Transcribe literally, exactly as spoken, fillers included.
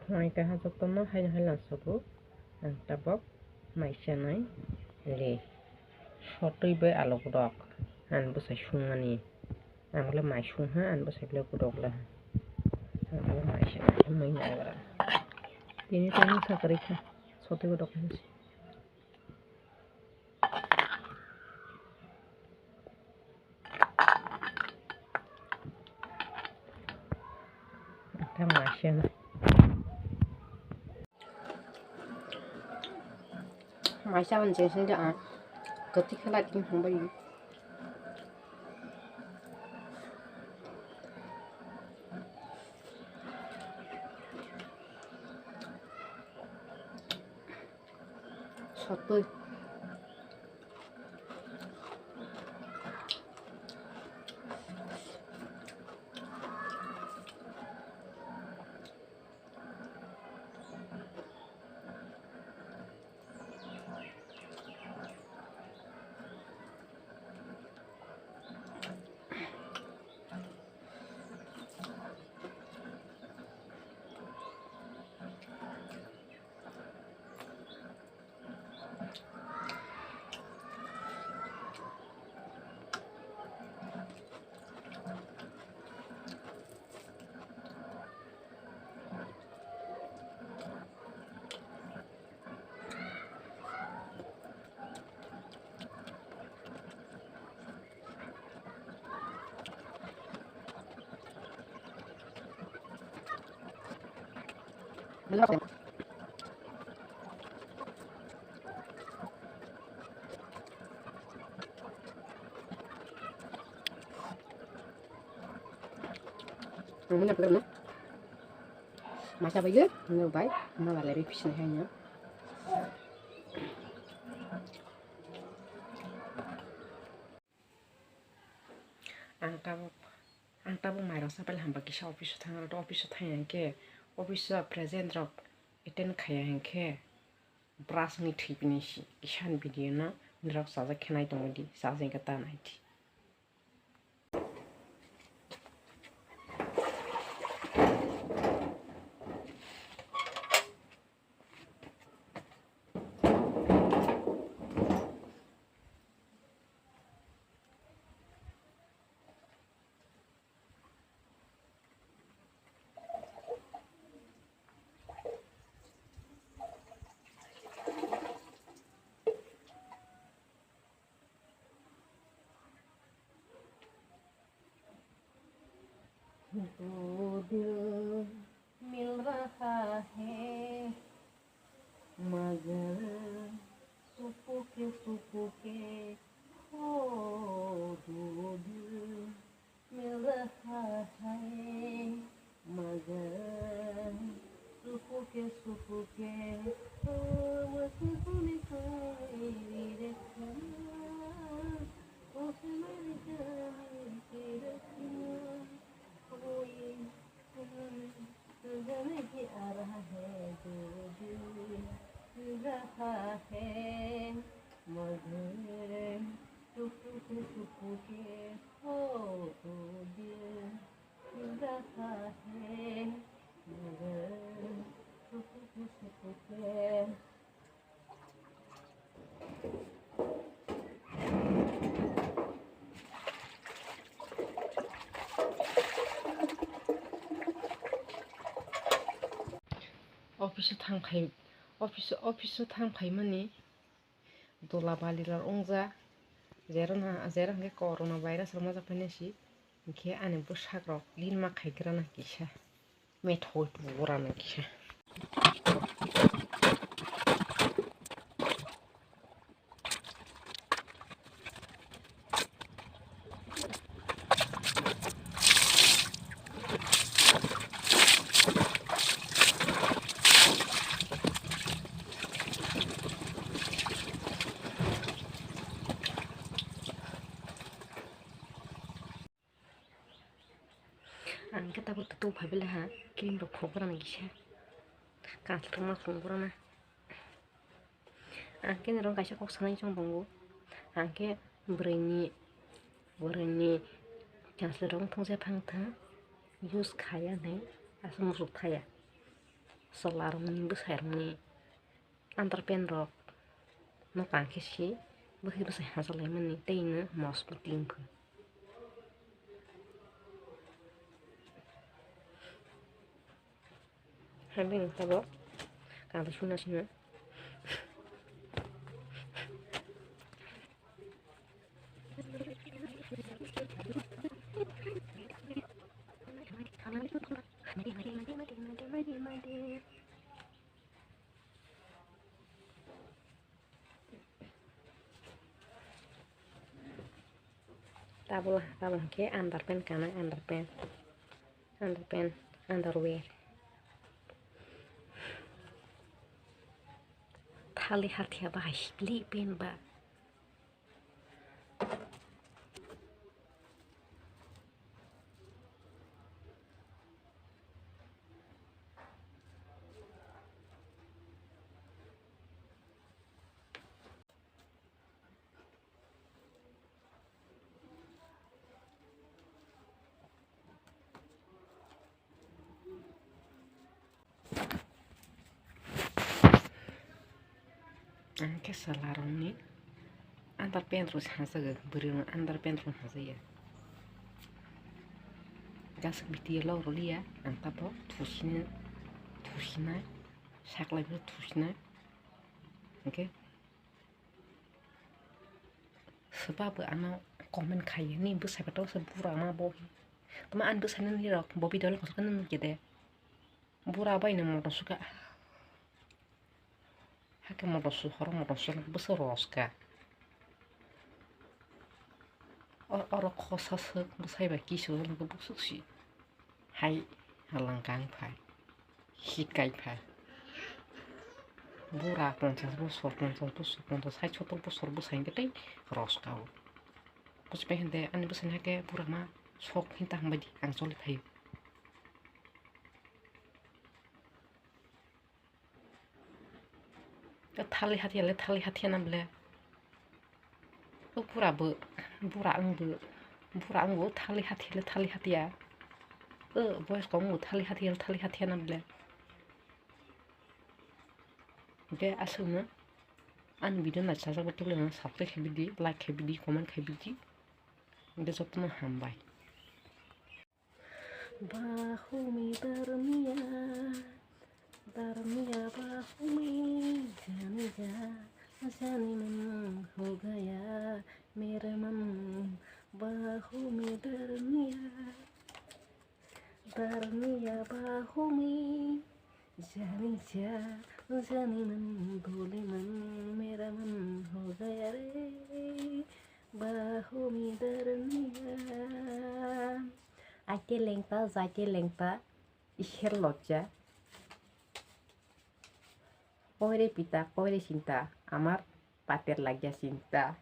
Mai kaha jotono haino haino sobo ang tabok mai chanai le. Sotwi bai alu godok ang bwsai sungmani. Ang bole mai sung ha, ang bwsai bole godok le ha. Ang tabok mai chanai mui nai bara. Tini tini sakari kha sotwi godok hinsi. Tang maisena. Maisa on jeng sing ja. Kati khala tin hong bai. Sotwi. Ang muna pagaro na. Masa bai yo, no bai, ma ba le ri pisin hai no. Ang tabuk, ang tabuk mairok sa pai hamba kisa office o thang rok, office o thang yang khe office o present rok attend khaya hing khe brush ni thwi pini si kisa ni video no nirok sajak khe nai tongwi di, sajak khe ta nai di. दो दिल मिल रहा है, मगर सुकून के, सुकून के, ओ दो दिल मिल रहा है, मगर सुकून के, सुकून के, ओ वो सुकून को मेरे रखना, ओ हमारे जाने के रखना, कोई तुझे नहीं आ रहा है, जो दिल मिल रहा है, मगर सुकून के, सुकून के, ओ दो दिल मिल रहा है, मगर सुकून के, सुकून के। Office o thang khai, office, office o thang phaimani dola bali rok wngjak, jero na, jero hwnkhe corona virus rok majak phaina si, hinkhe ani bwsak rok lilma khaikrana kisa, methoi tubu rana kisa. Ang khe tabuk tong phai bele ha, cream rok phunuk rana kisa, kanslwk ma phunuk rana. Ang khe norok kaisa kok sanai chong tongo, ang khe bwrwini, bwrwini kanslwk rok thungsa thang tha, use khaya hinwi aswk muchuk thaya. Chwlarokni bwsairokni underpant rok no tang khe si bwkhe bwsai hachalaimani tei no mosbo ting pho. Hai bini tabok kangta suna sina. Tabul, tabul hwnkhe underpant kana, underpant, underpant, underwear. Thali hathiya ba hai sikli pant ba. Ang khe chwlarokni underpant rok sajago, bwrwirokni underpant rok sajaya. Gas video log rwliya, ang tabok thusina, thusina, saklaibwrwi thusina. Hwnkhe swbabo ano comment khaiya, "Nini bwsai bai tongsa bura ma bo," hi. Tamo ani bwsai nini rok bo video le kotor khe nini khe de. Bura bai no motom sukha. Hakhe motom su, horo motom su bwswk roska. O-, oro khosa swk bwsai bai kisu nukgo bwswk si. Hai halang kang phai. Hikai phai. Bura ponchas bosor, ponchas bosor, ponchas, sait, sottor bosor bwsai hwnkhe tei roska o. Bwsai bai hwnkhe ani bwsai ni hakhe bura ma sok hinta hambai di ang choli phaio. Thali hathiya le thali hathiya na bole. O bura bo, bura ang bo, bura ang bo thali hathiya le thali hathiya. O boyos kong bo thali hathiya le thali hathiya na bole. Hwnkhe aswkno ani video naisajak bo tubulano subscribe khaibidi, like khaibidi, comment khaibidi. Hwnkhe jotono hambai. Bahumi darmiya, darmiya bahumi, jani ja, jani man ho gaya, mere man bahumi darmiya, darmiya bahumi, jani ja, jani man, bole man, mera man ho gaya re, bahumi darmiya. Aite lengta, jaite lengta, isher lojja. Koi re pita, koi re sinta, amar pater lagya sinta.